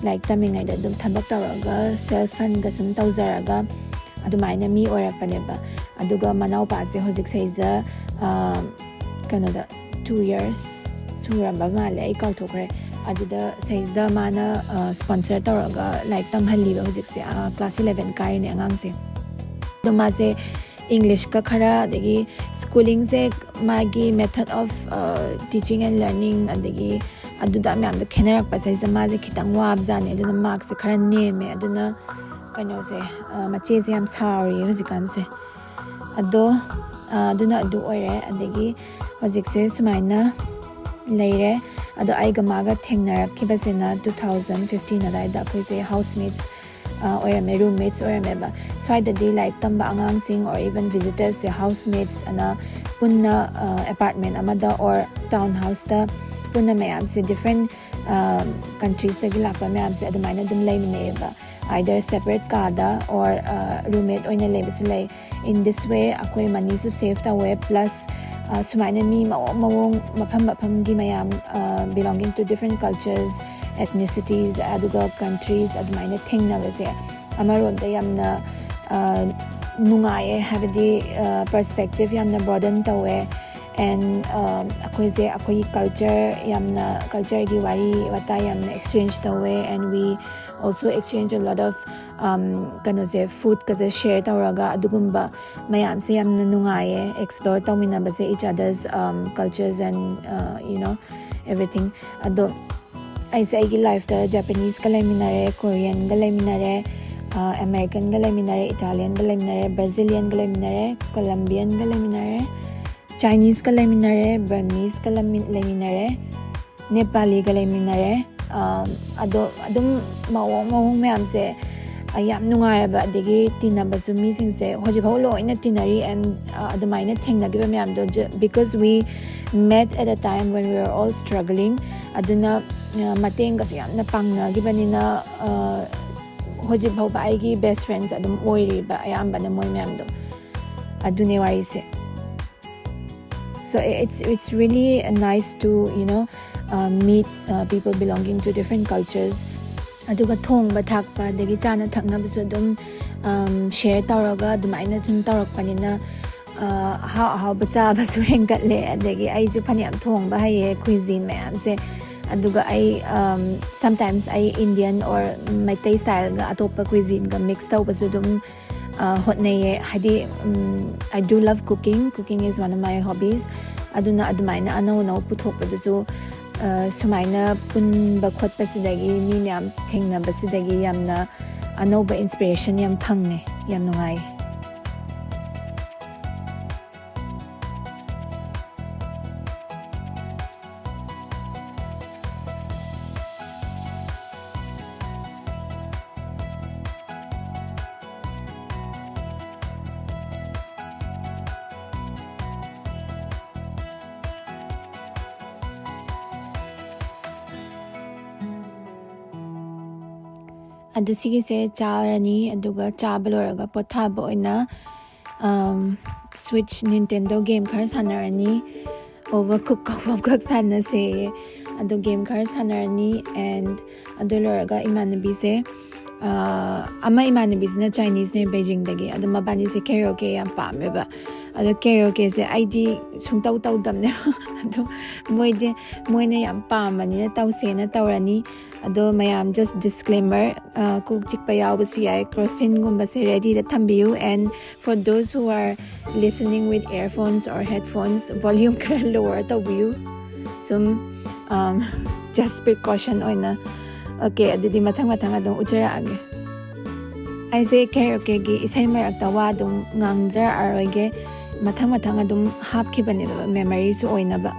ꯂꯥꯏꯔꯤꯛ ꯇꯝꯃꯤꯉꯩꯗ ꯑꯗꯨꯝ ꯊꯕꯛ ꯇꯧꯔꯒ self fundꯒ ꯁꯨꯝ ꯇꯧꯖꯔꯒ ꯑꯗꯨꯃꯥꯏꯅ ꯃꯤ ꯑꯣꯏꯔꯛꯄꯅꯦꯕ꯫ ꯑꯗꯨꯒ ꯃꯅꯥꯎꯄꯥꯁꯦ ꯍꯧꯖꯤꯛ ꯁꯩꯁꯤꯗ, ꯑ, ꯀꯩꯅꯣꯗ two years ꯁꯨꯔꯝꯕ ꯃꯥꯜꯂꯦ, ꯑꯩ ꯀꯥꯎꯊꯣꯛꯈ꯭ꯔꯦ꯫ ꯑꯗꯨꯗ ꯁꯩꯁꯤꯗ ꯃꯥꯅ, ꯑ, sponsor ꯇꯧꯔꯒ ꯂꯥꯏꯔꯤꯛ ꯇꯝꯍꯜꯂꯤꯕ ꯍꯧꯖꯤꯛꯁꯦ, ꯑ, class eleven ꯀꯥꯔꯤꯅꯦ ꯑꯉꯥꯡꯁꯦ꯫ ꯑꯗꯣ ꯃꯥꯁꯦ Englishꯀ ꯈꯔ, ꯑꯗꯒꯤ schoolingꯁꯦ, ꯃꯥꯒꯤ method of, ꯑ, teaching and learning, ꯑꯗꯒꯤ ꯑꯗꯨꯗ ꯃꯌꯥꯝꯗꯣ ꯈꯦꯠꯅꯔꯛꯄ ꯁꯩꯁꯤꯗ ꯃꯥꯁꯦ ꯈꯤꯇꯪ ꯋꯥꯕꯖꯥꯠꯅꯦ꯫ ꯑꯗꯨꯅ markꯁꯦ ꯈꯔ ꯅꯦꯝꯃꯦ꯫ ꯑꯗꯨꯅ ꯀꯩꯅꯣꯁꯦ, ꯑ, ꯃꯆꯦꯁꯦ ꯌꯥꯝ ꯁꯥꯎꯔꯤꯌꯦ ꯍꯧꯖꯤꯛꯀꯥꯟꯁꯦ꯫ ꯑꯗꯣ, ꯑ, ꯑꯗꯨꯅ ꯑꯗꯨ ꯑꯣꯏꯔꯦ꯫ ꯑꯗꯒꯤ ꯍꯧꯖꯤꯛꯁꯦ ꯁꯨꯃꯥꯏꯅ ꯂꯩꯔꯦ꯫ ꯑꯗꯣ ꯑꯩꯒ ꯃꯥꯒ ꯊꯦꯡꯅꯔꯛꯈꯤꯕꯁꯤꯅ two thousand fifteen ꯑꯗꯨꯋꯥꯏꯗ ꯑꯩꯈꯣꯏꯁꯦ housemates, ꯑ, ꯑꯣꯏꯔꯝꯃꯦ, roommates ꯑꯣꯏꯔꯝꯃꯦꯕ꯫ ꯁ꯭ꯋꯥꯏꯗꯗꯤ ꯂꯥꯏꯔꯤꯛ ꯇꯝꯕ ꯑꯉꯥꯡꯁꯤꯡ or even visitorsꯁꯦ housemates ꯑꯅ ꯄꯨꯟꯅ, ꯑ, apartment ꯑꯃꯗ or townhouseꯇ ꯄꯨꯟꯅ ꯃꯌꯥꯝꯁꯦ different, ꯑ, countriesꯇꯒꯤ ꯂꯥꯛꯄ ꯃꯌꯥꯝꯁꯦ ꯑꯗꯨꯃꯥꯏꯅ ꯑꯗꯨꯝ ꯂꯩꯃꯤꯟꯅꯩꯌꯦꯕ꯫ Either separate ꯀꯥꯗ or, ꯑ, roommate ꯑꯣꯏꯅ ꯂꯩꯕꯁꯨ ꯂꯩ꯫ In this way ꯑꯩꯈꯣꯏ moneyꯁꯨ save ꯇꯧꯋꯦ, plus, ꯑ, ꯁꯨꯃꯥꯏꯅ ꯃꯤ ꯃꯑꯣꯡ ꯃꯑꯣꯡ, ꯃꯐꯝ ꯃꯐꯝꯒꯤ ꯃꯌꯥꯝ, ꯑ, belonging to different cultures, ethnicities, ꯑꯗꯨꯒ countries ꯑꯗꯨꯃꯥꯏꯅ ꯊꯦꯡꯅꯕꯁꯦ ꯑꯃꯔꯣꯝꯗ ꯌꯥꯝꯅ, ꯑ, ꯅꯨꯡꯉꯥꯏꯌꯦ, ꯍꯥꯏꯕꯗꯤ perspective ꯌꯥꯝꯅ broaden ꯇꯧꯋꯦ꯫ And ꯑꯩꯈꯣꯏꯁꯦ ꯑꯩꯈꯣꯏꯒꯤ culture ꯌꯥꯝꯅ, cultureꯒꯤ ꯋꯥꯔꯤ ꯋꯥꯇꯥꯏ ꯌꯥꯝꯅ exchange ꯇꯧꯋꯦ꯫ And we also exchange a lot of ꯀꯩꯅꯣꯁꯦ, foodꯀꯁꯦ share ꯇꯧꯔꯒ, ꯑꯗꯨꯒꯨꯝꯕ ꯃꯌꯥꯝꯁꯦ ꯌꯥꯝꯅ ꯅꯨꯡꯉꯥꯏꯌꯦ explore ꯇꯧꯃꯤꯟꯅꯕꯁꯦ, each other's cultures and you know everything. ꯑꯗꯣ ꯑꯩꯁꯦ ꯑꯩꯒꯤ lifeꯇ Japaneseꯀ ꯂꯩꯃꯤꯟꯅꯔꯦ, Koreanꯒ ꯂꯩꯃꯤꯟꯅꯔꯦ, Americanꯒ ꯂꯩꯃꯤꯟꯅꯔꯦ, Italianꯒ ꯂꯩꯃꯤꯟꯅꯔꯦ, Brazilianꯒ ꯂꯩꯃꯤꯟꯅꯔꯦ, Colombianꯒ ꯂꯩꯃꯤꯟꯅꯔꯦ, Chineseꯀ ꯂꯩꯃꯤꯟꯅꯔꯦ, Burmeseꯀ ꯂꯩꯃꯤꯟꯅꯔꯦ, Nepaliꯒ ꯂꯩꯃꯤꯟꯅꯔꯦ꯫ ꯑꯗꯣ ꯑꯗꯨꯝ ꯃꯑꯣꯡ ꯃꯑꯣꯡ ꯃꯌꯥꯝꯁꯦ ꯌꯥꯝ ꯅꯨꯡꯉꯥꯏꯌꯦꯕ꯫ ꯑꯗꯒꯤ ꯇꯤꯟꯅꯕꯁꯨ ꯃꯤꯁꯤꯡꯁꯦ ꯍꯧꯖꯤꯛꯐꯥꯎ ꯂꯣꯏꯅ ꯇꯤꯟꯅꯔꯤ꯫ And ꯑꯗꯨꯃꯥꯏꯅ ꯊꯦꯡꯅꯈꯤꯕ ꯃꯌꯥꯝꯗꯣ, because we met at a time when we were all struggling, ꯑꯗꯨꯅ ꯃꯇꯦꯡꯒꯁꯨ ꯌꯥꯝꯅ ꯄꯥꯡꯅꯈꯤꯕꯅꯤꯅ ꯍꯧꯖꯤꯛ ꯐꯥꯎꯕ ꯑꯩꯒꯤ best friends ꯑꯗꯨꯝ ꯑꯣꯏꯔꯤꯕ ꯑꯌꯥꯝꯕꯅ ꯃꯣꯏ ꯃꯌꯥꯝꯗꯣ꯫ ꯑꯗꯨꯅꯦ ꯋꯥꯔꯤꯁꯦ꯫ So it's it's really nice to you know uh, meet uh, people belonging to different cultures. ꯑꯗꯨꯒ ꯊꯣꯡꯕ ꯊꯥꯛꯄ ꯑꯗꯒꯤ ꯆꯥꯅ ꯊꯛꯅꯕꯁꯨ ꯑꯗꯨꯝ share ꯇꯧꯔꯒ ꯑꯗꯨꯃꯥꯏꯅ ꯁꯨꯝ ꯇꯧꯔꯛꯄꯅꯤꯅ ꯑꯍꯥꯎ ꯑꯍꯥꯎꯕ ꯆꯥꯕꯁꯨ ꯍꯦꯟꯒꯠꯂꯦ꯫ ꯑꯗꯒꯤ ꯑꯩꯁꯨ ꯐꯅꯌꯥꯝ ꯊꯣꯡꯕ ꯍꯩꯌꯦ cuisine ꯃꯌꯥꯝꯁꯦ꯫ ꯑꯗꯨꯒ ꯑꯩ sometimes ꯑꯩ Indian or ꯃꯩꯇꯩ styleꯒ ꯑꯇꯣꯞꯄ cuisineꯒ mix ꯇꯧꯕꯁꯨ ꯑꯗꯨꯝ ꯍꯣꯠꯅꯩꯌꯦ꯫ ꯍꯥꯏꯗꯤ I do love cooking, cooking is one of my hobbies. ꯑꯗꯨꯅ ꯑꯗꯨꯃꯥꯏꯅ ꯑꯅꯧ ꯑꯅꯧ ꯄꯨꯊꯣꯛꯄꯗꯨꯁꯨ ꯁꯨꯃꯥꯏꯅ ꯄꯨꯟꯕ ꯈꯣꯠꯄꯁꯤꯗꯒꯤ, ꯃꯤ ꯃꯌꯥꯝ ꯊꯦꯡꯅꯕꯁꯤꯗꯒꯤ ꯌꯥꯝꯅ ꯑꯅꯧꯕ inspiration ꯌꯥꯝ ꯐꯪꯉꯦ꯫ ꯌꯥꯝ ꯅꯨꯡꯉꯥꯏ꯫ ꯑꯗꯨ ꯁꯤꯒꯤꯁꯦ ꯆꯥꯔꯅꯤ, ꯑꯗꯨꯒ ꯆꯥꯕ ꯂꯣꯏꯔꯒ ꯄꯣꯊꯥꯕ ꯑꯣꯏꯅ Switch Nintendo game ꯈꯔ ꯁꯥꯟꯅꯔꯅꯤ꯫ Overcook ꯀꯧꯕ ꯑꯃꯈꯛ ꯁꯥꯟꯅꯁꯦ꯫ ꯑꯗꯣ game ꯈꯔ ꯁꯥꯟꯅꯔꯅꯤ꯫ And ꯑꯗꯨ ꯂꯣꯏꯔꯒ ꯏꯃꯥꯟꯅꯕꯤꯁꯦ ꯑꯃ ꯏꯃꯥꯟꯅꯕꯤꯁꯤꯅ Chineseꯅꯦ, Beijingꯗꯒꯤ꯫ ꯑꯗꯣ ꯃꯕꯥꯅꯤꯁꯦ karaoke ꯌꯥꯝ ꯄꯥꯝꯃꯦꯕ꯫ ꯑꯗꯣ karaokeꯁꯦ ꯑꯩꯗꯤ ꯁꯨꯡꯇꯧ ꯇꯧꯗꯕꯅꯦꯕ꯫ ꯑꯗꯣ ꯃꯣꯏꯗꯤ, ꯃꯣꯏꯅ ꯌꯥꯝ ꯄꯥꯝꯕꯅꯤꯅ ꯇꯧꯁꯦꯅ ꯇꯧꯔꯅꯤ꯫ ꯑꯗꯣ ꯃꯌꯥꯝ, just disclaimer, ꯀꯣꯛ ꯆꯤꯛꯄ ꯌꯥꯎꯕꯁꯨ ꯌꯥꯏ꯫ Crossingꯒꯨꯝꯕꯁꯦ readyꯗ ꯊꯝꯕꯤꯌꯨ, and for those who are listening with earphones or headphones, volume ꯈꯔ lower ꯇꯧꯕꯤꯌꯨ꯫ ꯁꯨꯝ, um, just precaution ꯑꯣꯏꯅ꯫ Okay, ꯑꯗꯨꯗꯤ ꯃꯊꯪ ꯃꯊꯪ ꯑꯗꯨꯝ ꯎꯠꯆꯔꯛꯑꯒꯦ꯫ ꯑꯩꯁꯦ karaokeꯒꯤ ꯏꯁꯩ ꯃꯔꯛꯇ ꯋꯥ ꯑꯗꯨꯝ ꯉꯥꯡꯖꯔꯛꯑꯔꯣꯏꯒꯦ꯫ ꯃꯊꯪ ꯃꯊꯪ ꯑꯗꯨꯝ ꯍꯥꯞꯈꯤꯕꯅꯦꯕ, memoryꯁꯨ ꯑꯣꯏꯅꯕ꯫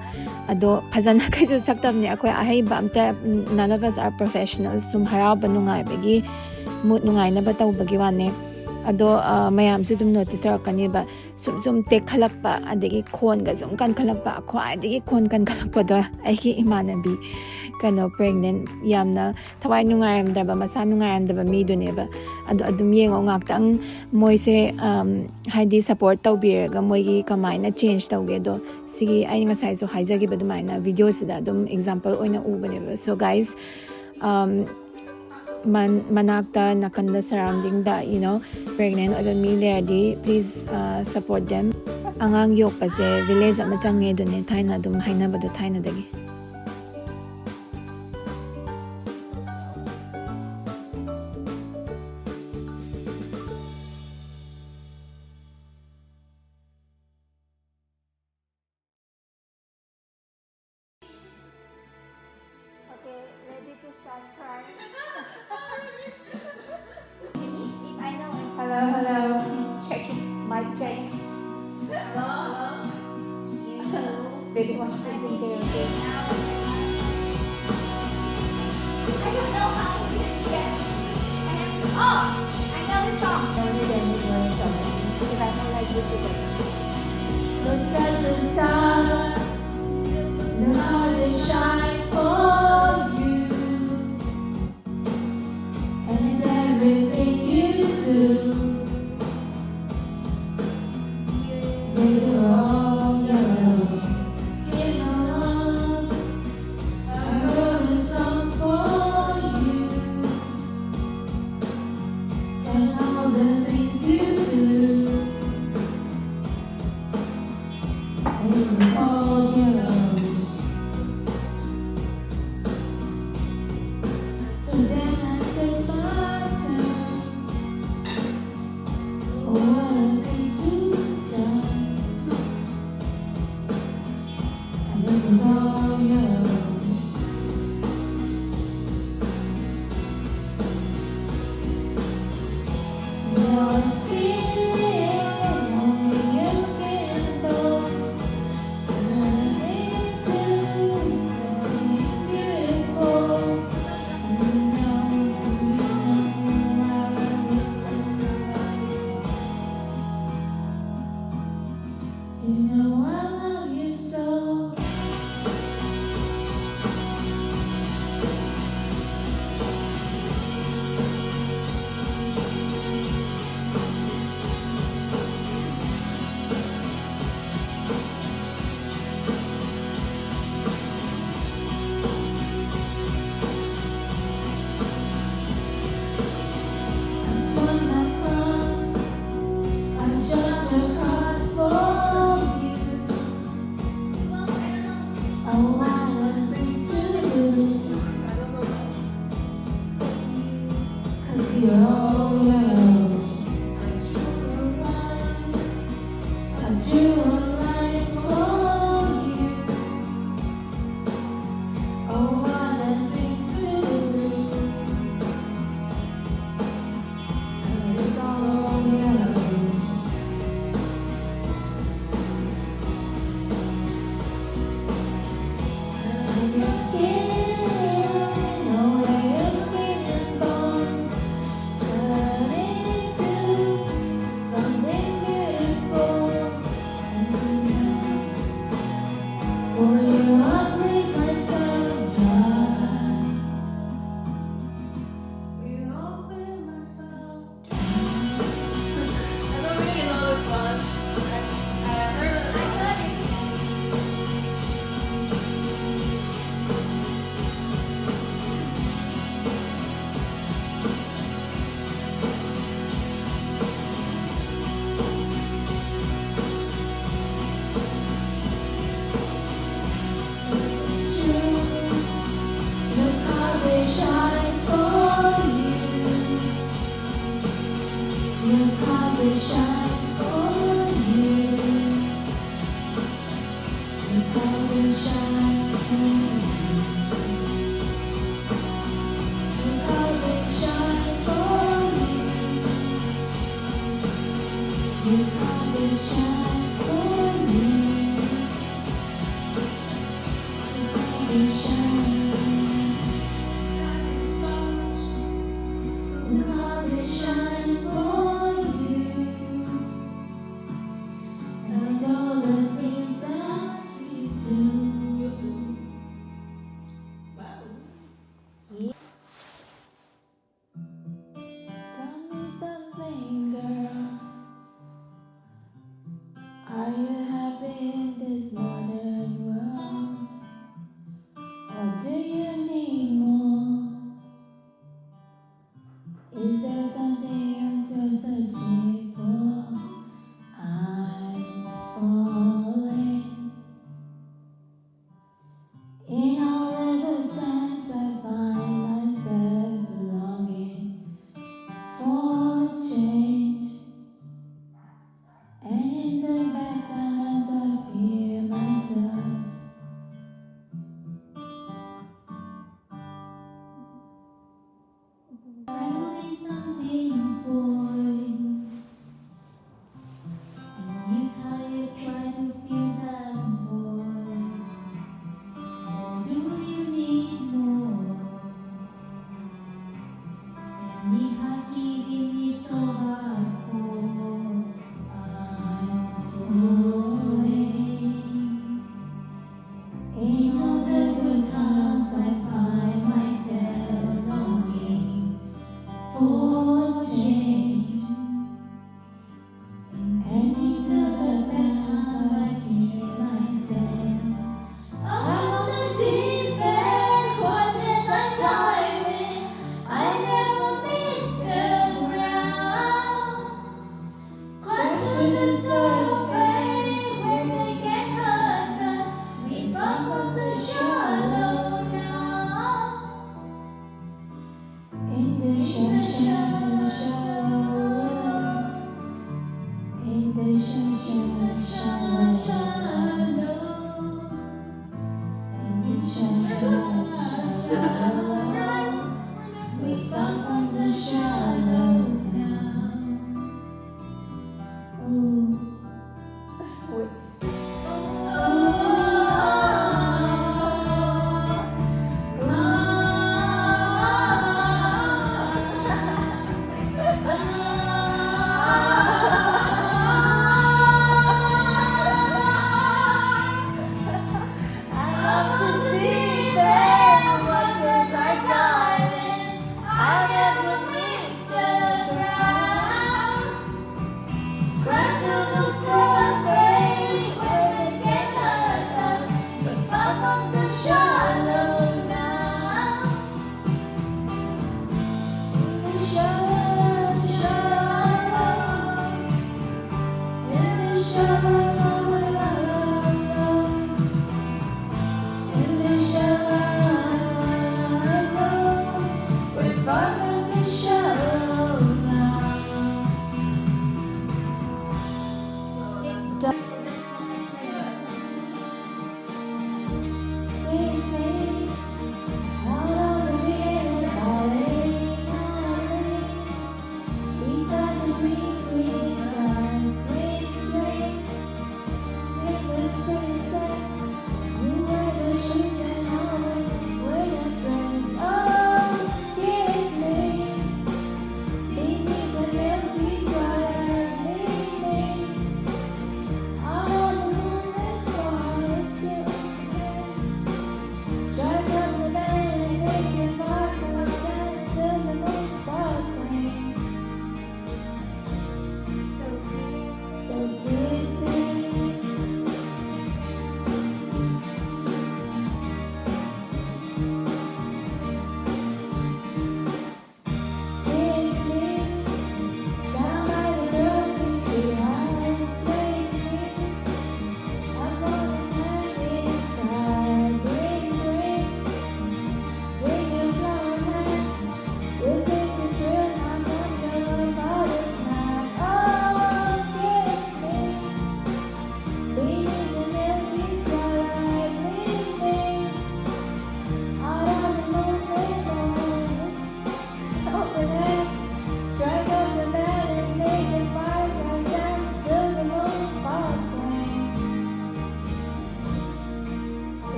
ꯑꯗꯣ ꯐꯖꯅ ꯀꯩꯁꯨ ꯁꯛꯇꯕꯅꯦ꯫ ꯑꯩꯈꯣꯏ ꯑꯍꯩꯕ ꯑꯝꯇ, none of us are professionals꯫ ꯁꯨꯝ ꯍꯔꯥꯎꯕ ꯅꯨꯡꯉꯥꯏꯕꯒꯤ, mood ꯅꯨꯡꯉꯥꯏꯅꯕ ꯇꯧꯕꯒꯤ ꯋꯥꯅꯦ꯫ ꯑꯗꯣ, ꯑ, ꯃꯌꯥꯝꯁꯨ ꯑꯗꯨꯝ notice ꯇꯧꯔꯛꯀꯅꯦꯕ꯫ ꯁꯨꯝ ꯁꯨꯝ ꯇꯦꯛꯈꯠꯂꯛꯄ, ꯑꯗꯒꯤ ꯈꯣꯟꯒ ꯁꯨꯝ ꯀꯟꯈꯠꯂꯛꯄ꯫ ꯈ꯭ꯋꯥꯏꯗꯒꯤ ꯈꯣꯟ ꯀꯟꯈꯠꯂꯛꯄꯗꯣ ꯑꯩꯒꯤ ꯏꯃꯥꯟꯅꯕꯤ, ꯀꯩꯅꯣ, pregnant, ꯌꯥꯝꯅ ꯊꯋꯥꯏ ꯅꯨꯡꯉꯥꯏꯔꯝꯗꯕ, ꯃꯁꯥ ꯅꯨꯡꯉꯥꯏꯔꯝꯗꯕ ꯃꯤꯗꯨꯅꯦꯕ꯫ ꯑꯗꯣ ꯑꯗꯨꯝ ꯌꯦꯡꯉꯣ ꯉꯥꯛꯇꯪ, ꯃꯣꯏꯁꯦ, um, ꯍꯥꯏꯗꯤ support ꯇꯧꯕꯤꯔꯒ ꯃꯣꯏꯒꯤ ꯀꯃꯥꯏꯅ change ꯇꯧꯒꯦꯗꯣ꯫ ꯁꯤꯒꯤ ꯑꯩ ꯉꯁꯥꯏꯁꯨ ꯍꯥꯏꯖꯈꯤꯕ ꯑꯗꯨꯃꯥꯏꯅ videoꯁꯤꯗ ꯑꯗꯨꯝ example ꯑꯣꯏꯅ ꯎꯕꯅꯦꯕ꯫ So guys, um, ꯃꯟ-, ꯃꯅꯥꯛꯇ, ꯅꯥꯀꯟꯗ, surroundingꯗ, you know, pregnant ꯑꯣꯏꯕ ꯃꯤ ꯂꯩꯔꯗꯤ, please, uh, support them꯫ ꯑꯉꯥꯡ ꯌꯣꯛꯄꯁꯦ village ꯑꯃ ꯆꯪꯉꯦ ꯑꯗꯨꯅꯦ ꯊꯥꯏꯅ ꯑꯗꯨꯝ ꯍꯥꯏꯅꯕꯗꯣ, ꯊꯥꯏꯅꯗꯒꯤ꯫ Okay, ready to start crying? If I know it. Hello, hello. Check it. Mic check. Hello, hello. Baby wants to sing karaoke. I don't know how to do it yet. I have to, oh, I know the song. Only then it was so. Because I don't like this either. Look at the stars. Look how they shine for you. And everything you do, they do all your love. Feel my love. What a thing to do. And it's all yellow. And your skin, oh, your skin and bones, turning to something beautiful. And you know, for you, I make myself dry. We open myself. I don't really know this one. I, I heard it. I heard it. It's true. Look how they shine for you. Look how they shine for you. Look how they shine for you. Look how they shine for you. Look how they shine for you. Look how they shine. Look how they shine for you. boy. And you tired, try to fill that void. Or do you need more? And need hard giving is so hard for. I'm falling. In all the good times I find myself longing for change. And in the bad times I feel myself. I'm on the deep end, watch as I dive in. I never miss the ground. Crash to the surface, where they can hurt me. Far from the shallow now. In the sunshine, shallow. In the sunshine, shallow. In the sunshine, shallow. We far from the shallow now. Oh.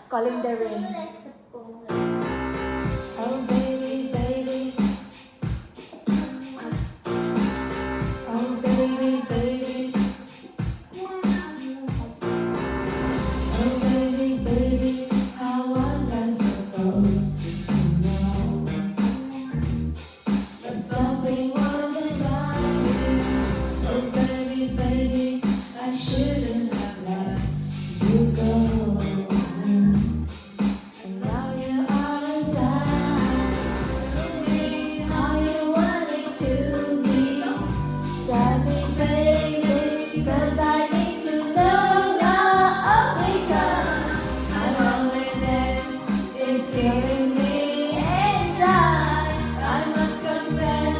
Calling the rain. Oh baby, baby. Oh baby, baby. Oh baby, baby. How was I supposed to know that something wasn't right? Oh baby, baby, I shouldn't have let you go. And now you are aside. Are you wanting to be? Tell me, baby, 'cause I need to know now. Oh, because my loneliness is killing me, and I, I must confess,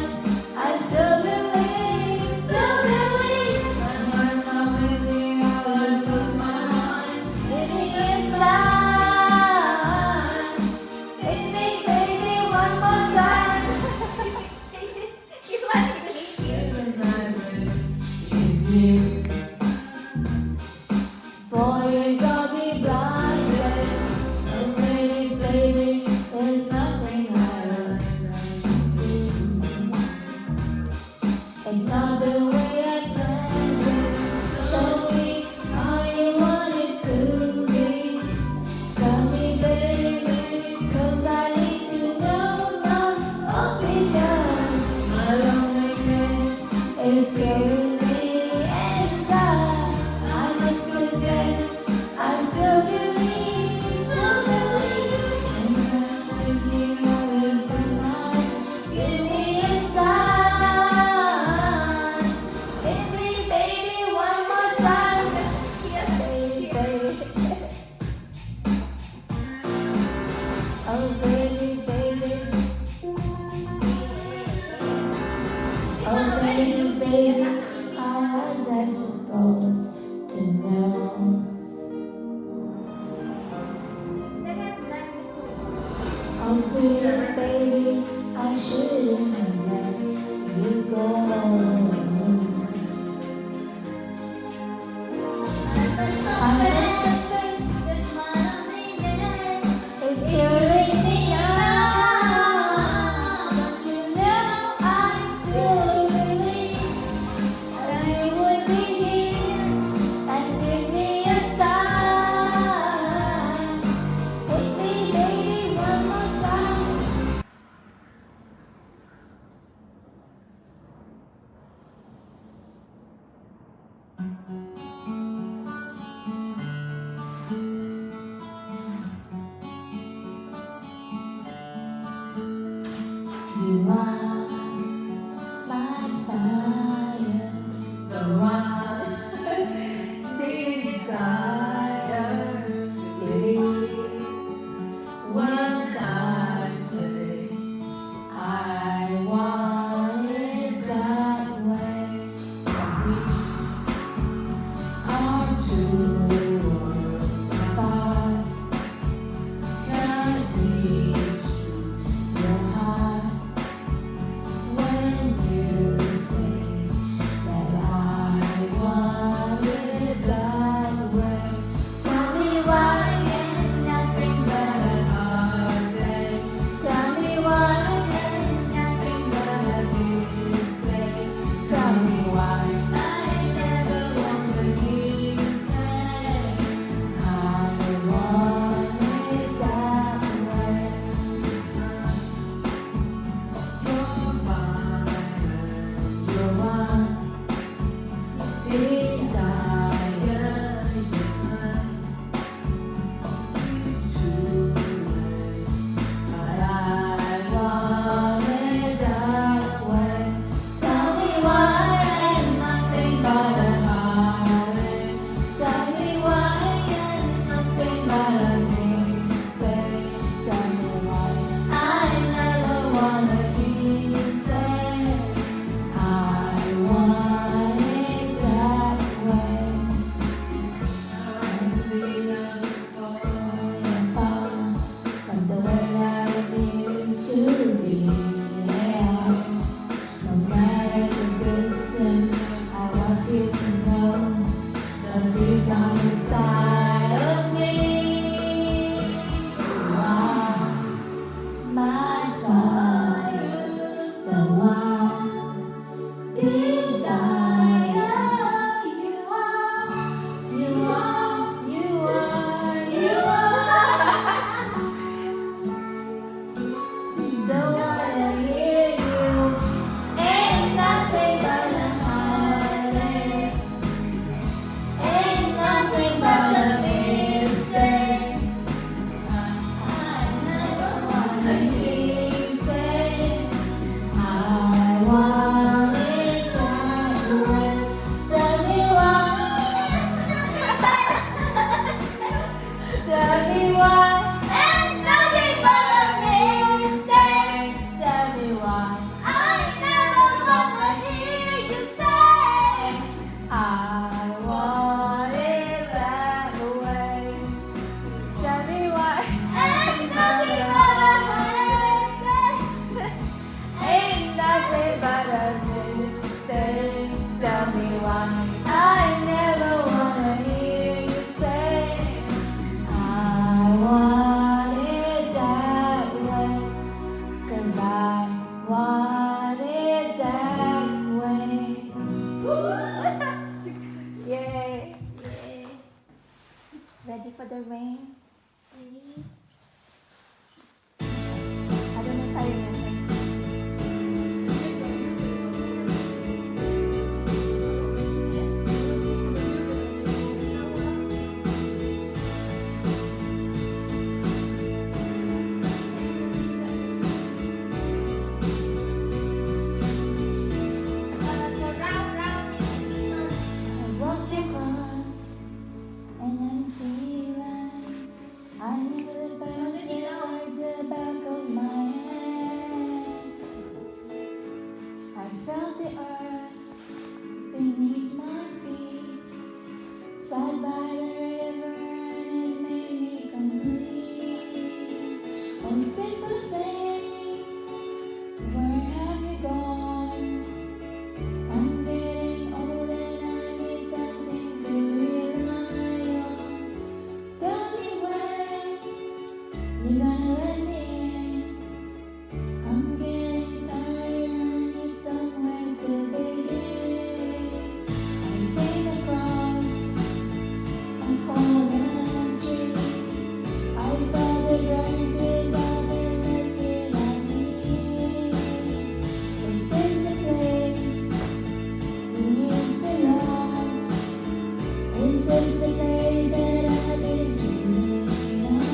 I still believe, still believe. When I'm with you, all is lost my mind. Give me a sign. Hit me, baby, one more time. You want to hit you. Even I wish it's you. Boy, you got me blinded. Oh, baby, baby, there's nothing I don't do. It's not the way I planned it. Show me how you want it to be. Tell me, baby, 'cause I need to know now. Oh, because my loneliness is killing me, and I, I must confess, I still believe, still believe. And when I'm with you, all is good night. Give me a sign. Hit me, baby, one more time. Yeah, baby, baby. Oh, baby, baby. Oh, baby, baby. How was I supposed to know? Oh, pretty baby, I shouldn't have let you go. I must confess, ꯑꯗꯨꯅ ꯐꯩ꯫ I walked across an empty land. I knew the path like the back of my hand. I felt the earth beneath my feet. Sat by the river and it made me complete. Oh, simple thing, where have you gone? I'm getting old and I need something to rely on. Tell me when you're gonna let me in. I'm getting tired, I need somewhere to begin. I came across a fallen tree. I felt the branches of it looking at me. Is this the place we used to love? Is this the place that I've been dreaming of?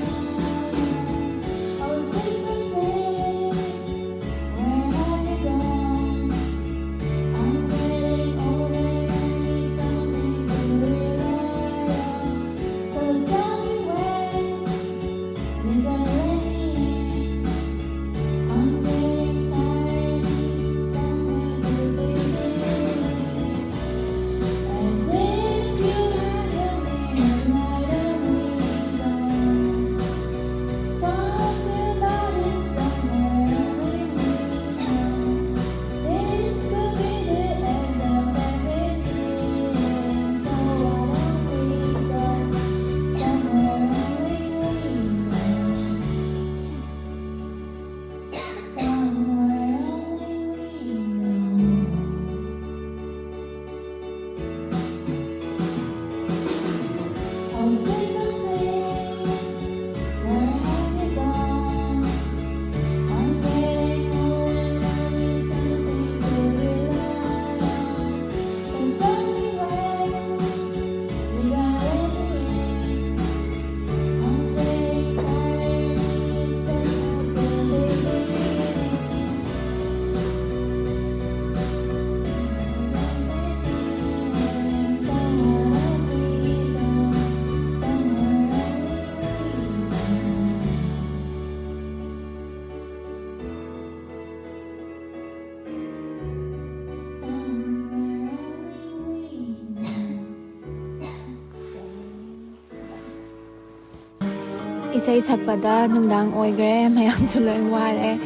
ꯏꯁꯩ ꯁꯛꯄꯗ ꯅꯨꯡꯗꯥꯡ ꯑꯣꯏꯈ꯭ꯔꯦ, ꯃꯌꯥꯝꯁꯨ ꯂꯣꯏ ꯋꯥꯔꯦ꯫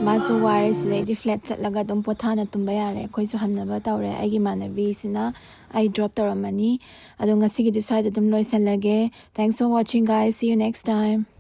ꯃꯥꯁꯨ ꯋꯥꯔꯦ, ꯁꯤꯗꯩꯗꯤ flat ꯆꯠꯂꯒ ꯑꯗꯨꯝ ꯄꯣꯊꯥꯅ ꯇꯨꯝꯕ ꯌꯥꯔꯦ꯫ ꯑꯩꯈꯣꯏꯁꯨ ꯍꯟꯅꯕ ꯇꯧꯔꯦ꯫ ꯑꯩꯒꯤ ꯏꯃꯥꯟꯅꯕꯤꯁꯤꯅ ꯑꯩ drop ꯇꯧꯔꯝꯃꯅꯤ꯫ ꯑꯗꯣ ꯉꯁꯤꯒꯤꯗꯤ ꯁ꯭ꯋꯥꯏꯗ ꯑꯗꯨꯝ ꯂꯣꯏꯁꯜꯂꯒꯦ꯫ Thanks for watching, guys. See you next time.